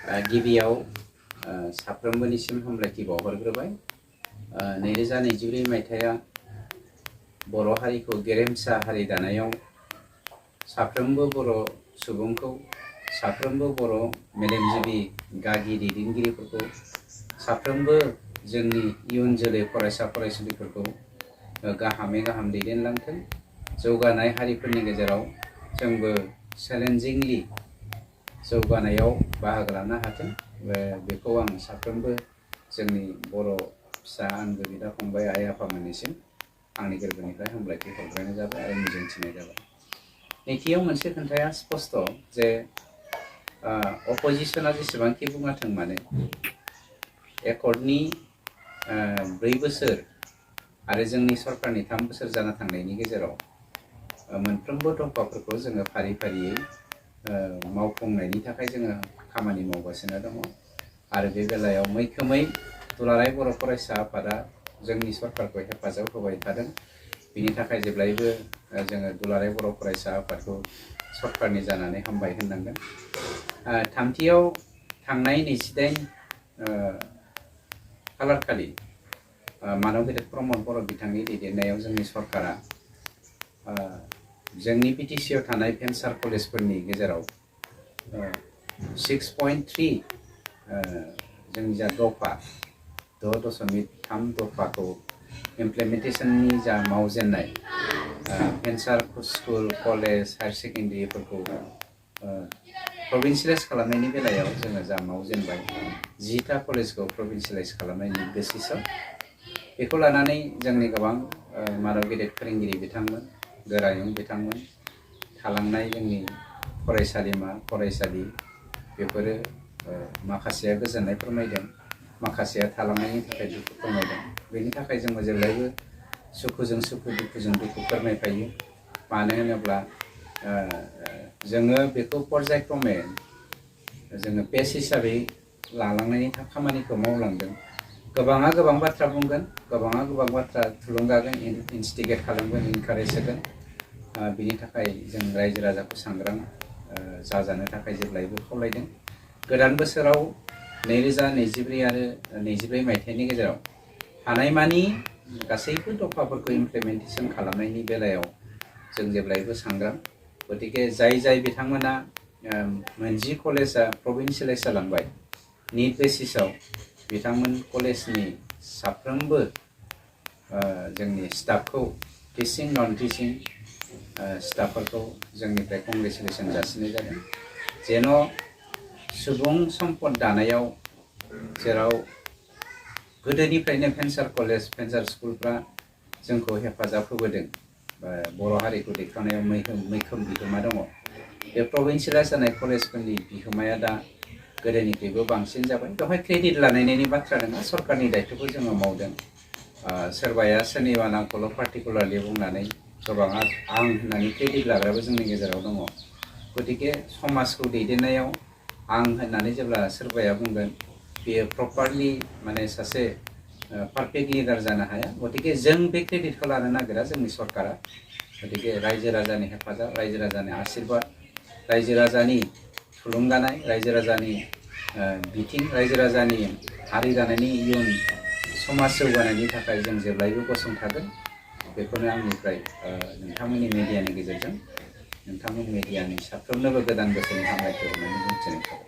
गिबियाव साफ्रोमबोनिसिम हामलायथि बावहरग्रोबाय। 2024 मायथाइया बर' हारिखौ गेरेमसा हारि दानायाव साफ्रोमबो बर' सुबुंखौ, साफ्रोमबो बर' मेलेमजिबि गागि दैदेनगिरिफोरखौ, साफ्रोमबो जोंनि इयुन जोलै फरायसा फरायसुलिफोरखौ गाहामै गाहाम दैदेनलांथों। जौगानाय हारिफोरनि गेजेराव जोंबो चेलेन्जिंलि जौगानायाव बाहागो लानो हाथों, बेखौ आं साफ्रोमबो जोंनि बर' फिसा आंगो बिदा फंबाय आइ आफामोननिसिम आंनि गोरबोनिफ्राय हामलायथि हरग्रोनाय जाबाय आरो मिजिंथिनाय जाबाय। नैथियाव मोनसे खोथाया स्पष्ट जे अपोजिशना जेसेबांखि बुङाथों मानो, एकर्डनि 4 बोसोर आरो जोंनि सरकारनि 3 बोसोर जाना थांनायनि गेजेराव मोनफ्रोमबो दफाफोरखौ जोङो फारि फारियै मावफुंनायनि थाखाय जोङो खामानि मावगासिनो दङ आरो बे बेलायाव मैखोमै दुलाराय बर' फरायसा आफादा जोंनि सरकारखौ हेफाजाब होबाय थादों। बिनि थाखाय जेब्लायबो जोङो दुलाराय बर' फरायसा आफादखौ सरकारनि जानानै हामबाय होननांगोन। थामथियाव थांनाय 28 खालार खालि मानव गेदेर प्रमद बर' बिथांनि दैदेननायाव जोंनि सरकारा जोंनि बिटिसिआव थानाय भेन्सार कलेजफोरनि गेजेराव 6.3 जोंनि जा दफा 6.3 दफाखौ इमप्लिमेन्टेसननि जा मावजेननाय भेन्सार स्कुल कलेज हायार सेकेन्डारिफोरखौ प्रभिन्सियेलाइज खालामनायनि बेलायाव जोङो जा मावजेनबाय 10टा कलेजखौ प्रभिन्सियेलाइज खालामनायनि बेसिसाव, बेखौ लानानै जोंनि गोबां मानव गेदेर फोरोंगिरि बिथांमोन, गोरायुं बिथांमोन, थालांनाय जोंनि फरायसालिमा फरायसालि बेफोरो माखासेया गोजोननाय फोरमायदों, माखासेया थालांनायनि थाखाय दुखु फोरमायदों। बेनि थाखाय जोङो जेब्लायबो सुखुजों सुखु दुखुजों दुखु फोरमायफायो। मानो होनोब्ला जोङो बेखौ पर्यायक्रमे जोङो पेज हिसाबै लालांनायनि खामानिखौ मावलांदों। गोबाङा गोबां बाथ्रा बुंगोन, गोबाङा गोबां बाथ्रा थुलुंगागोन, इनस्टिगेट खालामगोन, इनकारेज होगोन। बिनि थाखाय जों रायजो राजाखौ सांग्रां जाजानो थाखाय जेब्लायबो खावलायदों। गोदान बोसोराव 2024 आरो 2025 मायथाइनि गेजेराव हानायमानि गासैबो दफाफोरखौ इमप्लिमेन्टेसन खालामनायनि बेलायाव जों जेब्लायबो सांग्रां। गतिके जाय बिथांमोना 10 कलेजा प्रभिन्सियेलाइज जालांबाय निट बेसिसाव, बिथांमोन कलेजनि साफ्रोमबो जोंनि स्टाफखौ, टिचिं नन टिचिं स्टाफफोरखौ जोंनिफ्राय कंग्रेचुलेसन जासिनाय जादों। जेन' सुबुं सम्पद दानायाव जेराव गोदोनिफ्रायनो भेन्सार कलेज भेन्सार स्कुलफ्रा जोंखौ हेफाजाब होबोदों, बर' हारिखौ दैखांनायाव मैखोम बिहोमा दङ। बे प्रभिन्सियेलाइज जानाय कलेजफोरनि बिहोमाया दा गोदोनिख्रुइबो बांसिन जाबाय। बेवहाय क्रेडिट लानायनि बाथ्रा नङा, सरकारनि दायथ'खौ जोङो मावदों। सोरबाया सोरनिबा नामखौल' पार्टिकुलारलि बुंनानै गोबाङा आं होननानै क्रेडिट लाग्राबो जोंनि गेजेराव दङ। गतिके समाजखौ दैदेननायाव आं होननानै जेब्ला सोरबाया बुंगोन, बेयो प्रपारलि माने सासे पारफेक्ट लिडार जानो हाया। गतिके जों बे क्रेडिटखौ लानो नागिरा जोंनि सरकारा। गतिके रायजो राजानि हेफाजाब, रायजो राजानि आशीर्बाद, रायजो राजानि थुलुंगानाय, रायजो राजानि बिथिं, रायजो राजानि हारि दानायनि इयुन समाज जौगानायनि थाखाय जों जेब्लायबो गसंथागोन। बेखौनो आंनिफ्राय नोंथांमोननि मेडियानि गेजेरजों नोंथांमोन मेडियानि साफ्रोमनोबो गोदान बोसोरनि हामलायथि होनानै बुंथिनाय थाबाय।